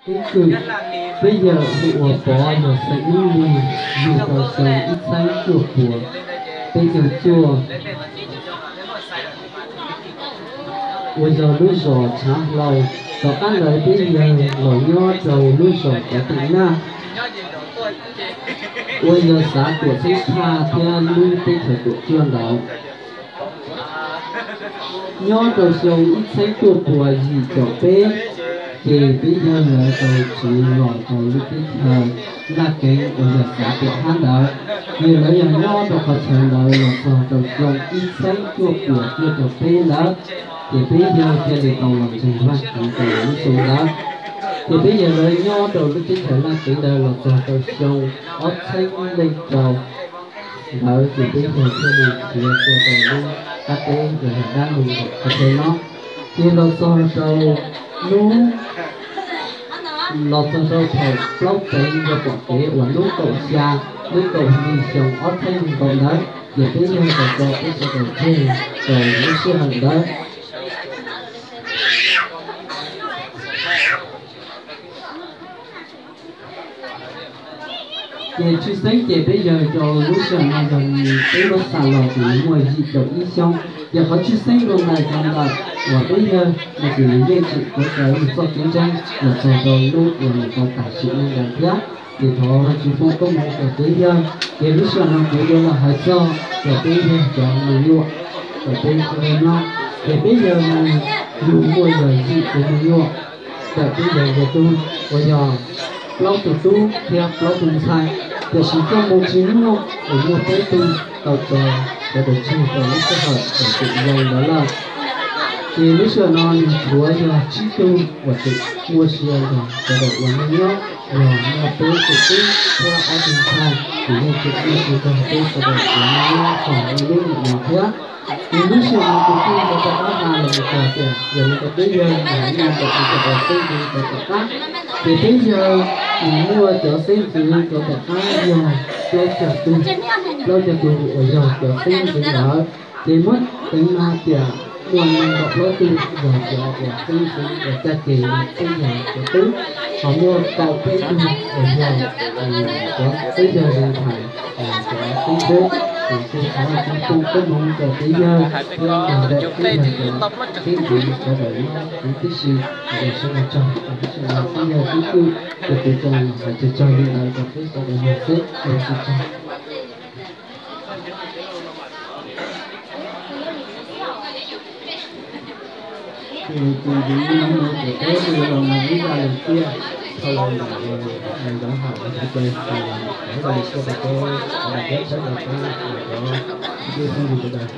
Keeb kwm, peb yawg hu ua Pov, yog xeem Nub Lig, yug rau xyoo ib txhiab cuaj puas peb caug cuaj, uas yog lub zos Tshav Hlau. Tom qab ntawd peb yawg los nyob rau lub zos Pov Teem Naj, uas yog xav Tuam Xeeb Thaj thiab lub teb chaws Tuam Cuaj ntawd. Nyob rau xyoo ib txhiab cuaj puas yim caum peb, ces peb yawg lawv tau tsiv los rau lub teb chaws Laj Keeb uas yog xav Tuam Hab ntawd. Ces lawv yog nyob rau qhov chaw ntawd los txog rau xyoo ib txhiab cuaj puas cuaj caum peb ntawd, ces peb yawg thiaj li tau los ntseeg Vaj Keeb rau lub xyoo ntawd. Ces peb yawg lawv nyob rau lub teb chaws Laj Keeb ntawd los txog rau xyoo ob txhiab leej rau ntawd, ces peb yawg thiaj li khiav tuaj rau lub qab teb uas yog dab neeg nkaum qhov chaw no. Ces los txog rau hnub, los txog rau thaum plaub teev yog pom kev uas hnub kaum xya, hnub kaum hli xyoo ob txhiab nees nkaum ntawd, ces peb yawg tau tso peb sawv daws tseg rau lub sij hawm ntawd. Ces tshwj xeeb ces peb yawg rau lub sij hawm no yog peb muab xam los ces nws muaj yim caum ib xyoo. Ces qhov tshwj xeeb rau ntawm cov ntawm uas peb yawg no ces nws yeej tseem kawv cawv nws txoj kev ntseeg los txog rau lub uas nws tau tag sim neej ntawd thiab. Ces thov Vajtswv foom koob hmoov rau peb yawg. Ces lub sij hawm no kuv yuav los hais txog rau peb yawg cov me nyuam, rau peb sawv daws no. Ces peb yawg nws yug muaj yog yim tus me nyuam, ntawm peb yawg yog tug uas yog plaub tug tub thiab plaub tug ntxhais, tiam sis txoj moo tsis muaj uas muaj peb tug tau tso sawv daws tseg rau lub sij hawm uas tseem yau ntawd lawm. Ces lub sij hawm no nws tshuav yog tsib tug uas tseem muaj sia yog sawv daws uas nyob nyob, yog muaj peb tug tub thiab ob tug ntxhais, ces yeej tseem muaj sia yog peb sawv daws uas nyob nyob txog lub niam no thiab. Ces lub sij hawm no kuv kuj yuav rov qab hais los mus txog tias yog li ntawd peb yawg nws haiv neeg ntawm nws cov xeeb ntxwv rau tom qab, ces peb yawg nws muaj cov xeeb ntxwv rau tom qab yog plaub caug tug, plaub caug tug uas yog cov xeeb ntxwv ntawd. Ces muab teev no tias muaj nees nkaum plaub tug yog cov uas xeeb ntxwv uas caj ces peb yawg cov tub, ho muaj kaum peb tug uas yog cov peb yawg li ntawd, cov xeeb ntxwv. Ces kuv thov Vajtswv foom koob hmoov rau peb yawg thiab nrog nraim peb yawg cov xeeb ntxwv sawv daws nyob huv tib si. Ces sawv daws tsaug, peb yawg tib tug, ces kuv tsuas hais tsawg tsawg li ntawd rau peb sawv daws mloog xwb, sawv daws tsaug. Ces tus yim no ces peb yuav los mloog ib zaj lus txiaj dhau los ntawm uas Ntxoov Hawm uas txhais tes, ces thov ib zaj lus txiaj rau peb sawv daws thiab tshawb rau peb cov kwv tij phooj ywg sawv daws.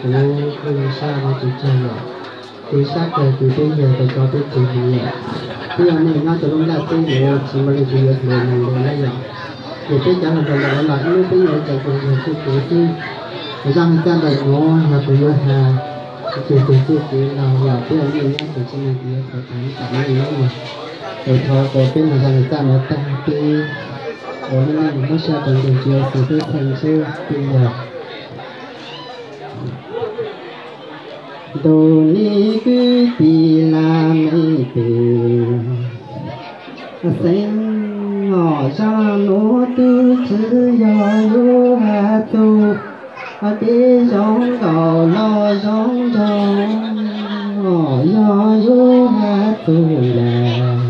Kuv kuj zoo sab no tsis tseg lawm. Kuv sab kawg tus peb yawg tau tso peb tseg mus lawm. Peb yog neeg nyob rau lub ntiaj teb no tsis muaj leej twg yuav hloov neeg li na yom. Ces peb cov hluas nraug ntawm no los ib hnub peb yuav tseem tus yawg txuj kev xwb. Ces zaj me txaj ntawm no yog kuv yuav hais, ces tus txuj kev los yog peb ua neej nyob ces tsis muaj leej twg yuav hloov tau ib txhia neej nyob li. Es thov kom peb mloog zaj me txaj no tag peb ua lub neej muab siab rau ntseeg Tswv Yexus peb txheej ntswb peb yawg. Ntuj, nej kwv tij laj mej tes, xeeb os, zaj nuav tub txwv yog yus has txug kev zoo nkaus los zoo nraug, yog yus has txug lawm.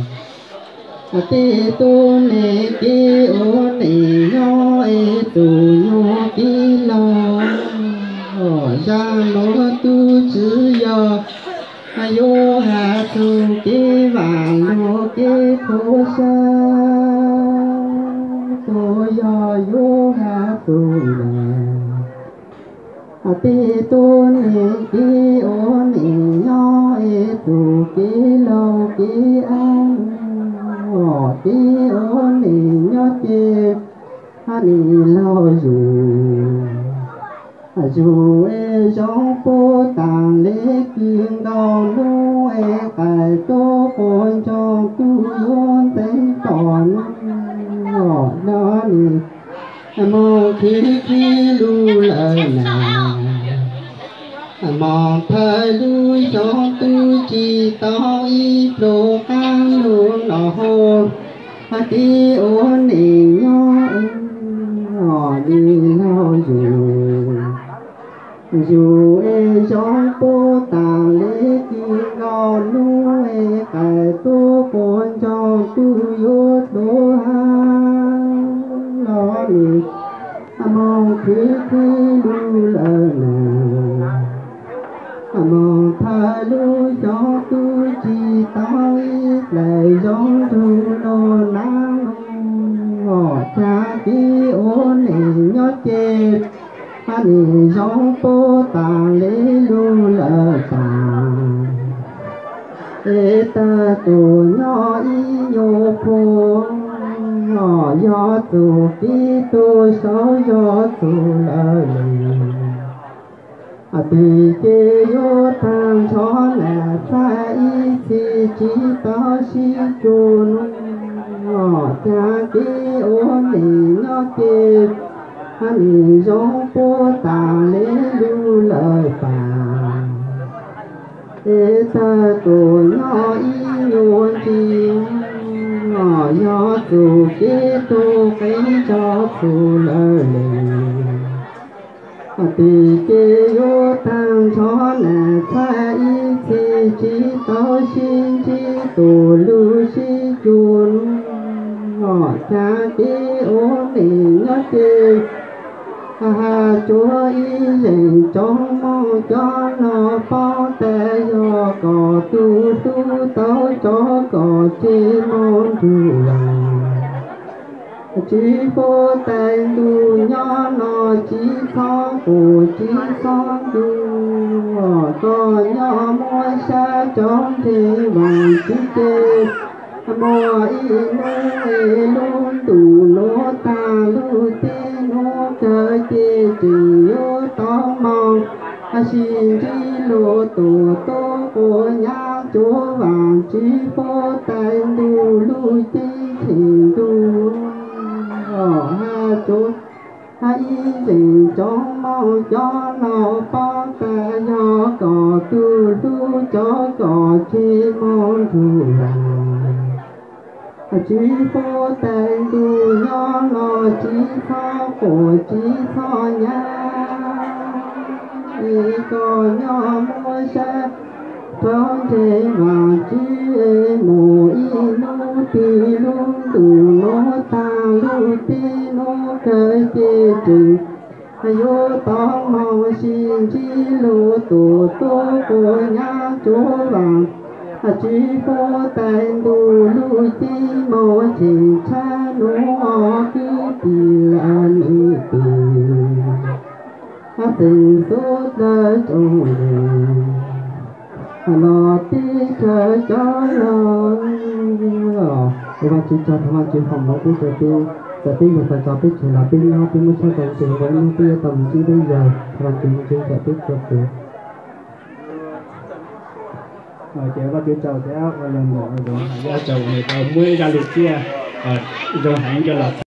Tej tub neeg kev ua neej nyob es tus nyuj kev laug, zaj nuav tub txwv yog yus has txug kev vam lug kev khuv xim, tus yog yus has txug lawm. Tej tub neeg kev ua neej nyob es tus kev laug kev ab, kev ua neej nyob ces neeg laug yug, yug es zoo puv taag le kws nkaus nub es qaim tub quas ntsoog tub yuav ntev tom nub, nub Moog khwv khwv lug lawm na, moog thawm lub xyoo tub tsi tau ib pluag qaab lug los hab, tib ua neej nyob ua li laug yug. Yug es zoo puab taag le kws nkaus nub es qaim tuab quas ntsoog tug yuav dluag hab los nws moog khwv khwv lug lawm na. Moog thawm lub xyoo tub tsi tau ib dlaim zoo nrug lug naab lug, caag tib ua neej nyob ces hab nws zoo puab taag le lug lawm taag. Es tawg tuag nyob ib nyuas phuam, yog txug kev tuag saud yog txug lawm le. Twg ces yuav taag nrho nam txhaj ib txhis tsi tau sib cuag nub, caag kev ua neej nyob ces hab nws zoo puab taag le lug lawm taag. Es tawg tuag nyob ib nyuas ntsis, yog txug kev tuag qeeb tso txug lawm le. Twg ces yuav taag nrho nam txhaj ib txhis tsi tau sib ntsib tus lug sib cuag nub, caag kev ua neej nyob ces hab cuag ib zeej tsoom moog cov lug paub tas yog kom tug tub tau cov kom tseg moog nrug lawm. Tsi puab tais ntuj nyob no tsi txhob quas tsi txhob ntuj, koj nyob muab sab cov ntseg vaam tswv ces muaj ib hnub es lub ntuj nuav taag lug teb nuav kawg ces tseem yuav tau moog sib ntsib lug tus tub quas nyab cuag vaam tswv puab tais ntuj lug ceeb tsheej ntuj hab cuag hab ib zeej tsoom moog cov lug paub tas yog kom tug tub cov kom tseg moog nrug lawm. Tswv puab tais ntuj nyob no tsi txhob quas tsi txhob nyab, es koj nyob muab sab cov ntseg vaam tswv es mus ib hnub twg lub ntuj nuav taag lug teb nuav kawg ces tseem yuav tau moog sib ntsib lug tus tub quas nyab cuag vaam tswv puab tais ntuj lug ceeb moog cheem tshab nuav kwv tij laj mej tug hab xeem xub dlawg tsoom neeg los teb chaws cov lug. Ua Vaajtswv tsaug, thov Vaajtswv foom moov pub rua peb, txawm peb yug tau tso peb tseg los peb nyob peb muab sab tau ntseg ua ib hnub peb yuav tau moog ntsib peb yawg, thov Vaajtswv moog ntsib txhua peb txhua tus. Ces Vaajtswv tsaug thiab ua lug ntawm zoov hais ib zaj tsaug, muab ib zaj lug txiaj zoo heev coj los